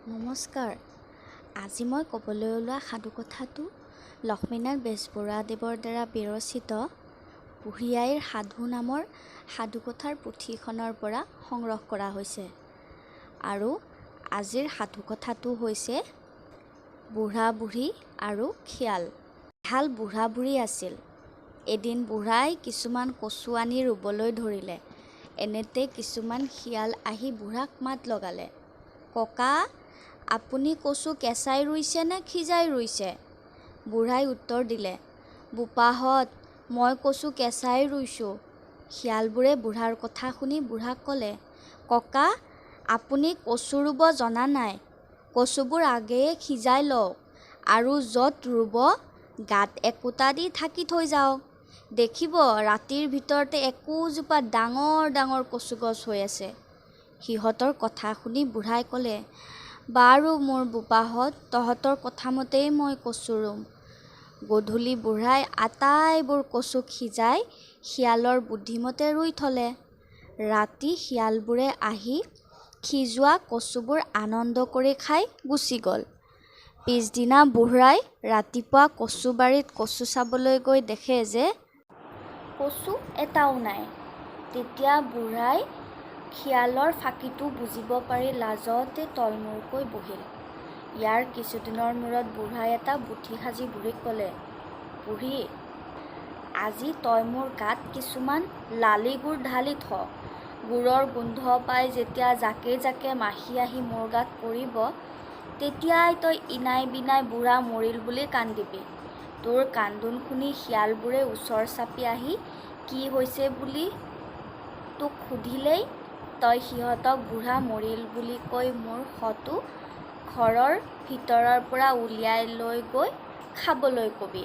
নমস্কাৰ। আজি মই ক'বলৈ ওলোৱা সাধুকথাটো লক্ষ্মীনাথ বেজবৰুৱাদেৱৰ দ্বাৰা বিৰচিত বুঢ়ী আইৰ সাধু নামৰ সাধুকথাৰ পুথিখনৰ পৰা সংগ্ৰহ কৰা হৈছে। আৰু আজিৰ সাধুকথাটো হৈছে বুঢ়া বুঢ়ী আৰু শিয়াল। এহাল বুঢ়া বুঢ়ী আছিল। এদিন বুঢ়াই কিছুমান কচু আনি ৰুবলৈ ধৰিলে। এনেতে কিছুমান শিয়াল আহি বুঢ়াক মাত লগালে, ককা, আপুনি কচু কেঁচাই ৰুইছে নে সিজাই ৰুইছে? বুঢ়াই উত্তৰ দিলে, বোপাহঁত, মই কচু কেঁচাই ৰুইছোঁ। শিয়ালবোৰে বুঢ়াৰ কথা শুনি বুঢ়াক ক'লে, ককা, আপুনি কচু ৰুব জনা নাই। কচুবোৰ আগেয়ে সিজাই লওক আৰু য'ত ৰুব গাঁত একোটা দি ঢাকি থৈ যাওক। দেখিব ৰাতিৰ ভিতৰতে একোজোপা ডাঙৰ ডাঙৰ কচু গছ হৈ আছে। সিহঁতৰ কথা শুনি বুঢ়াই ক'লে, বাৰু মোৰ বোপাহঁত, তহঁতৰ কথামতেই মই কচু ৰুম। গধূলি বুঢ়াই আটাইবোৰ কচু সিজাই শিয়ালৰ বুদ্ধিমতে ৰুই থ'লে। ৰাতি শিয়ালবোৰে আহি সিজোৱা কচুবোৰ আনন্দ কৰি খাই গুচি গ'ল। পিছদিনা বুঢ়াই ৰাতিপুৱা কচুবাৰীত কচু চাবলৈ গৈ দেখে যে কচু এটাও নাই। তেতিয়া বুঢ়াই শিয়ালৰ ফাঁকিটো বুজিব পাৰি লাজতে তলমূৰকৈ বহিল। ইয়াৰ কিছুদিনৰ মূৰত বুঢ়াই এটা বুদ্ধি সাজি বুঢ়ীক ক'লে, বুঢ়ী, আজি তই মোৰ গাত কিছুমান লালি গুৰ ঢালি থ। গুৰৰ গোন্ধ পাই যেতিয়া জাকে জাকে মাখি আহি মোৰ গাত পৰিব, তেতিয়াই তই ইনাই বিনাই বুঢ়া মৰিল বুলি কান্দিবি। তোৰ কান্দোন শুনি শিয়ালবোৰে ওচৰ চাপি আহি কি হৈছে বুলি তোক সুধিলেই তই সিহঁতক বুঢ়া মৰিল বুলি কৈ মোৰ শটো ঘৰৰ ভিতৰৰ পৰা উলিয়াই লৈ গৈ খাবলৈ কবি।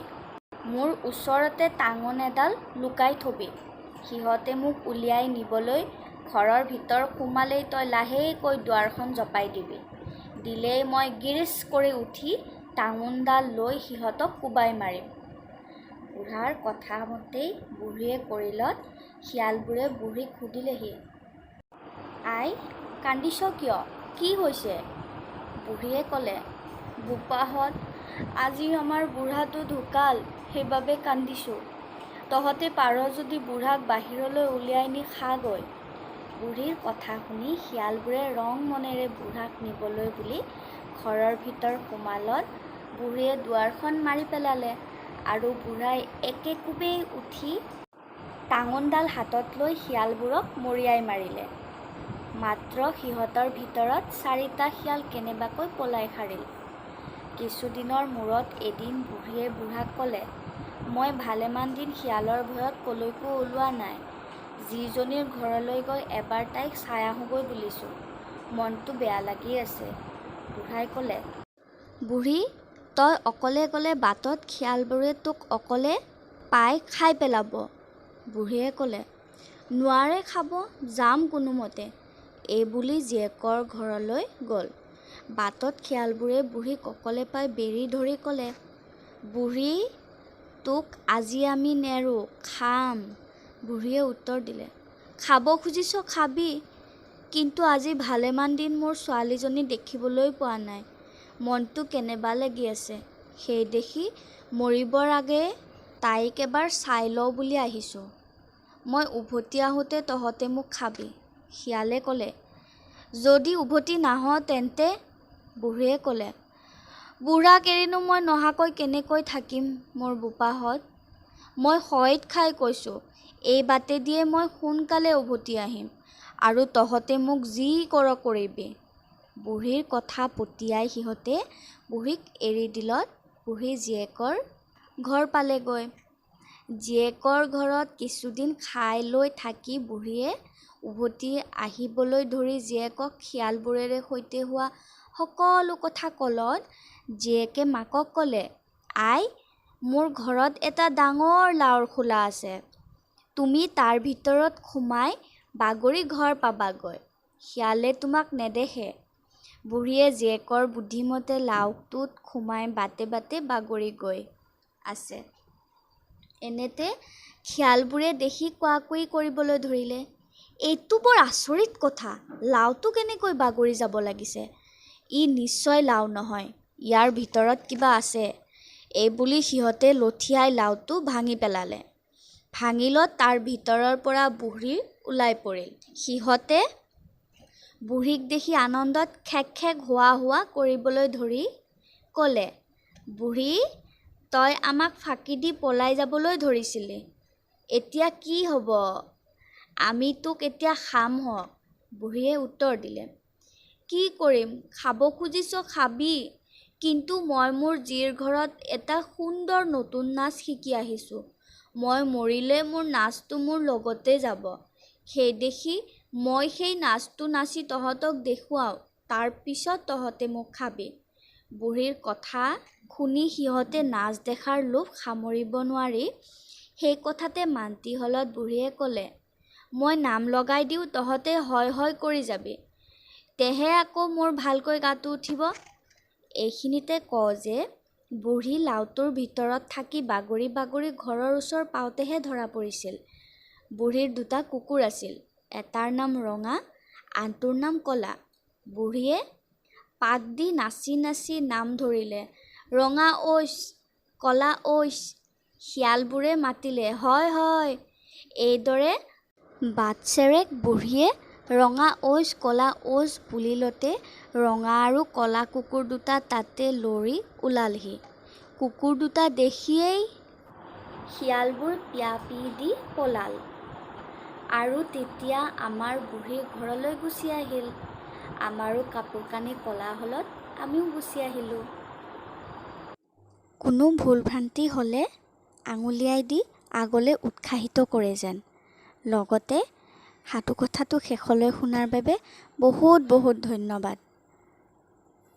মোৰ ওচৰতে টাঙোন এডাল লুকাই থবি। সিহঁতে মোক উলিয়াই নিবলৈ ঘৰৰ ভিতৰ সোমালেই তই লাহেকৈ দুৱাৰখন জপাই দিবি। দিলেই মই গিৰিচ কৰি উঠি টাঙোনডাল লৈ সিহঁতক কোবাই মাৰিম। বুঢ়াৰ কথা মতেই বুঢ়ীয়ে কৰিলত শিয়ালবোৰে বুঢ়ীক সুধিলেহি, আই, কান্দিছ কিয়? কি হৈছে? বুঢ়ীয়ে ক'লে, বোপাহঁত, আজি আমাৰ বুঢ়াটো ঢুকাল, সেইবাবে কান্দিছোঁ। তহঁতে পাৰ যদি বুঢ়াক বাহিৰলৈ উলিয়াই নি খাগৈ। বুঢ়ীৰ কথা শুনি শিয়ালবোৰে ৰং মনেৰে বুঢ়াক নিবলৈ বুলি ঘৰৰ ভিতৰ সোমালত বুঢ়ীয়ে দুৱাৰখন মাৰি পেলালে আৰু বুঢ়াই একেকোবেই উঠি টাঙোনডাল হাতত লৈ শিয়ালবোৰক মৰিয়াই মাৰিলে। মাত্ৰ সিহঁতৰ ভিতৰত চাৰিটা শিয়াল কেনেবাকৈ পলাই সাৰিল। কিছুদিনৰ মূৰত এদিন বুঢ়ীয়ে বুঢ়াক ক'লে, মই ভালেমান দিন শিয়ালৰ ভয়ত ক'লৈকো ওলোৱা নাই। জীজনীৰ ঘৰলৈ গৈ এবাৰ তাইক চাই আহোঁগৈ বুলিছোঁ। মনটো বেয়া লাগি আছে। বুঢ়াই ক'লে, বুঢ়ী, তই অকলে গ'লে বাটত শিয়ালবোৰে তোক অকলে পাই খাই পেলাব। বুঢ়ীয়ে ক'লে, নোৱাৰে খাব, যাম কোনোমতে। এইবুলি জীয়েকৰ ঘৰলৈ গ'ল। বাটত শিয়ালবোৰে বুঢ়ীক অকলে পাই বেৰি ধৰি ক'লে, বুঢ়ী, তোক আজি আমি নেৰোঁ, খাম। বুঢ়ীয়ে উত্তৰ দিলে, খাব খুজিছ খাবি, কিন্তু আজি ভালেমান দিন মোৰ ছোৱালীজনী দেখিবলৈ পোৱা নাই। মনটো কেনেবা লাগি আছে। সেইদেখি মৰিবৰ আগেয়ে তাইক এবাৰ চাই লওঁ বুলি আহিছোঁ। মই উভতি আহোঁতে তহঁতে মোক খাবি। শিয়ালে ক'লে, যদি উভতি নাহ তেন্তে? বুঢ়ীয়ে ক'লে, বুঢ়াক এৰিনো মই নহাকৈ কেনেকৈ থাকিম মোৰ বোপাহঁত? মই শইত খাই কৈছোঁ, এই বাটেদিয়ে মই সোনকালে উভতি আহিম আৰু তহঁতে মোক যি কৰ কৰিবি। বুঢ়ীৰ কথা পতিয়াই সিহঁতে বুঢ়ীক এৰি দিলত বুঢ়ী জীয়েকৰ ঘৰ পালেগৈ। জীয়েকৰ ঘৰত কিছুদিন খাই লৈ থাকি বুঢ়ীয়ে উভতি আহিবলৈ ধৰি জীয়েকক শিয়ালবোৰেৰে সৈতে হোৱা সকলো কথা ক'লত জীয়েকে মাকক ক'লে, আই, মোৰ ঘৰত এটা ডাঙৰ লাওৰ খোলা আছে। তুমি তাৰ ভিতৰত সোমাই বাগৰি ঘৰ পাবাগৈ। শিয়ালে তোমাক নেদেখে। বুঢ়ীয়ে জীয়েকৰ বুদ্ধিমতে লাওটোত সোমাই বাটে বাটে বাগৰি গৈ আছে। এনেতে শিয়ালবোৰে দেখি কোৱাকুই কৰিবলৈ ধৰিলে, এইটো বৰ আচৰিত কথা, লাওটো কেনেকৈ বাগৰি যাব লাগিছে? ই নিশ্চয় লাও নহয়, ইয়াৰ ভিতৰত কিবা আছে। এইবুলি সিহঁতে লঠিয়াই লাওটো ভাঙি পেলালে। ভাঙিলত তাৰ ভিতৰৰ পৰা বুঢ়ী ওলাই পৰিল। সিহঁতে বুঢ়ীক দেখি আনন্দত খেক খেক হোৱা হোৱা কৰিবলৈ ধৰি ক'লে, "বুঢ়ী, তই আমাক ফাঁকি দি পলাই যাবলৈ ধৰিছিলি, এতিয়া কি হ'ব? আমি তোক এতিয়া খামহঁক। " বুঢ়ীয়ে উত্তৰ দিলে, "কি কৰিম, খাব খুজিছ খাবি, কিন্তু মই মোৰ জীৰ ঘৰত এটা সুন্দৰ নতুন নাচ শিকি আহিছোঁ, মই মৰিলে মোৰ নাচটো মোৰ লগতে যাব, সেইদেখি মই সেই নাচটো নাচি তহঁতক দেখুৱাওঁ, তাৰ পিছত তহঁতে মোক খাবি। " বুঢ়ীৰ কথা শুনি সিহঁতে নাচ দেখাৰ লোভ সামৰিব নোৱাৰি সেই কথাতে মান্তি হ'লত বুঢ়ীয়ে ক'লে, "মই নাম লগাই দিওঁ, তহঁতে হয় হয় কৰি যাবি, তেহে আকৌ মোৰ ভালকৈ গাটো উঠিব। " এইখিনিতে কওঁ যে বুঢ়ী লাওটোৰ ভিতৰত থাকি বাগৰি বাগৰি ঘৰৰ ওচৰ পাওঁতেহে ধৰা পৰিছিল। বুঢ়ীৰ দুটা কুকুৰ আছিল, এটাৰ নাম ৰঙা, আনটোৰ নাম ক'লা। বুঢ়ীয়ে পাক দি নাচি নাচি নাম ধৰিলে, "ৰঙা ঐচ, ক'লা ঐচ। " শিয়ালবোৰে মাতিলে, "হয় হয়। " এইদৰে বাটচেৰেক বুঢ়ীয়ে "ৰঙা ঐচ, ক'লা ঐচ" বুলিলতে ৰঙা আৰু ক'লা কুকুৰ দুটা তাতে লৰি ওলালহি। কুকুৰ দুটা দেখিয়েই শিয়ালবোৰ পিয়া-পি দি পলাল। আৰু তেতিয়া আমাৰ বুঢ়ী ঘৰলৈ গুচি আহিল। আমাৰো কাপোৰ-কানি ক'লা হ'লত আমিও গুচি আহিলোঁ। কোনো ভুল-ভ্ৰান্তি হ'লে আঙুলিয়াই দি আগলৈ উৎসাহিত কৰে যেন। লগতে সাধুকথাটো শেষলৈ শুনাৰ বাবে বহুত বহুত ধন্যবাদ।